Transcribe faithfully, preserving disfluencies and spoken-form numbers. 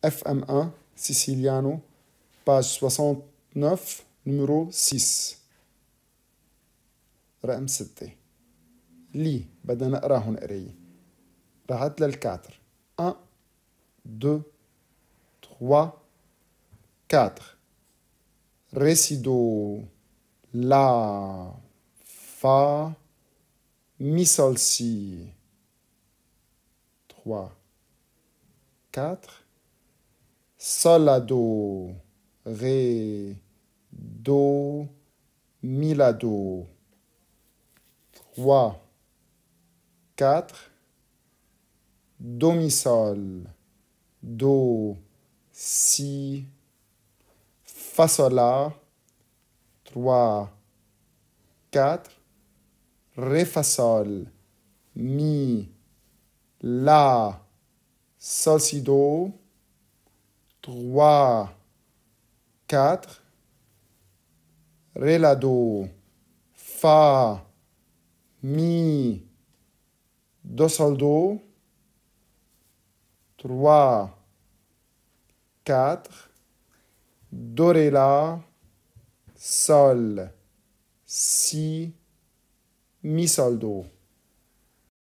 F M un, siciliano, page soixante-neuf, numéro six. رقم ستة. لي، بدنا نقراهن قراية. رحت لل quatre. Un, deux, trois, quatre. Re si do, la, fa, mi sol si. Trois, quatre. Sol la do, re, do, mi la do. Trois, quatre. Do mi sol, do, si, fa sol la. Trois, quatre. Re fa sol, mi, la, sol si do. Trois, quatre. Re la do, fa, mi, do sol do. Trois, quatre. Do re la, sol, si, mi sol do.